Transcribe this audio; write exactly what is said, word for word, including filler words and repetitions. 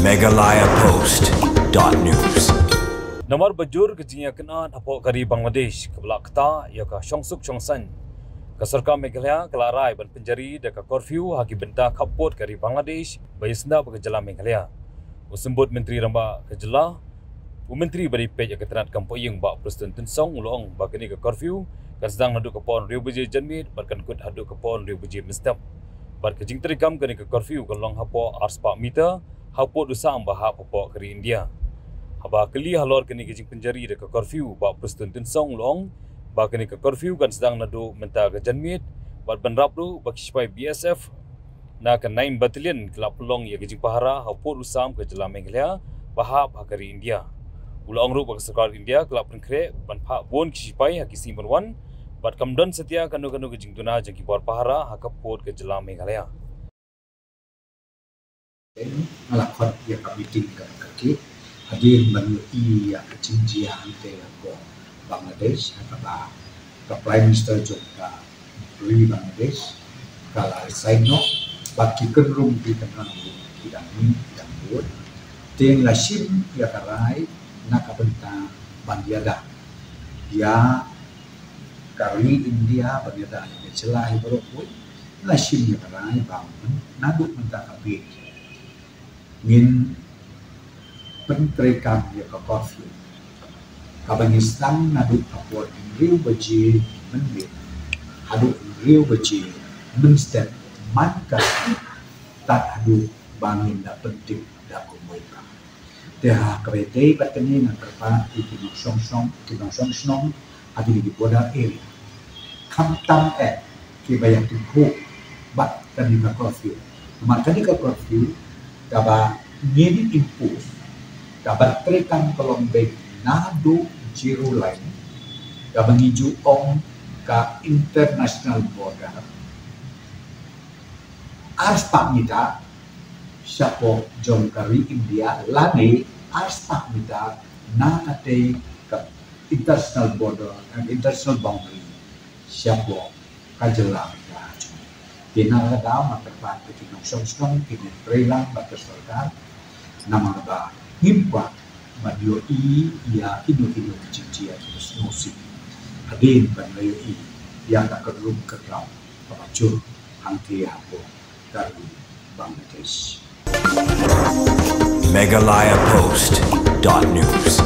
Meghalaya Post dot news. Namar ba jur ka jingïakynad hapoh ka ri Bangladesh kaba la ktah ïa ka shongsuk shongsaiñ, ka sorkar Meghalaya ka la rai ban pynjari da ka curfew ha ki bynta khappud ka ri Bangladesh ba ïasyndah bad ka jylla Meghalaya. U Symbud Myntri Rangbah ka jylla, u Myntri ba dei peit ïa ka tnat kam poh ïing, Bah Prestone Tynsong, u la ong ba kane ka curfew kan sdang naduh ka por hynriew baje janmiet bad kan kut haduh ka por hynriew baje mynstep. Bad ka jingtrei kam kane ka curfew kan long hapoh arspah meter ha pud u sam ba hap hapoh ka ri India. Haba kylli halor kane ka jingpynjari da ka curfew, Bah Prestone Tynsong u la ong ba kane ka curfew kan sdang naduh mynta ka janmiet bad ban rap ruh ba ki shipai B S F na ka nine Battalion ki la pynlong ïa ka jingpahara ha pud u sam ka jylla Meghalaya ba hap ha ka ri India. U la ong ruh ba ka sorkar India ka la pynkhreh ban phah bun ki shipai ha ki sngi ban wan bad kam don satia kano kano ka jingduna jong ki bor pahara ha ka pud ka jylla Meghalaya. Nga la khot ïa ka meeting kaba kyrkieh hadien ban ïohi ïa ka jingjia hangtei hapoh Bangladesh, ha kaba ka Prime Minister jong ka ri Bangladesh ka la resign noh, bad ki kynrum ki kynrang ruh ki dang mih ki dang bud. Te nga la shim ïa ka rai na ka bynta ban ïada ïa ka ri India, ban ïada ïa ka jylla hi baroh kawei. Nga la shim ïa ka rai ba naduh mynta ka miet ngin pyntreikam ïa ka curfew kaba ngi sdang naduh ka por hynriew baje mynmiet haduh hynriew baje mynstep, man ka sngi, tad haduh ba ngin da pyntip da kumwei pat. Te ha kaba ïadei bad kane nga kyrpad ïa ki nongshong shnong, ki nongshong shnong ha kine ki border area, khamtam eh kiba ïatyngkhuh bad kane ka curfew. Namar kane ka curfew kaba ngin impose, kaba treikam ka long beit naduh zero line, kaba ngi ju ong ka international border, arspah meter shapoh jong ka ri India lane arspah meter na katei ka international border, ka international boundary shapoh ka jylla Meghalaya jong ngi. Te na kata ka daw nga kyrpad ïa ki nongshong shnong, ki nongtrei lang bad ka sorkar, namar ba ngim kwah ban ïohi ïa kino kino ki jingjia kiba sngewsih hadien ban ïohi ïa ka kynrum kynraw kaba jur hangtei hapoh ka ri Bangladesh. Meghalaya Post dot news.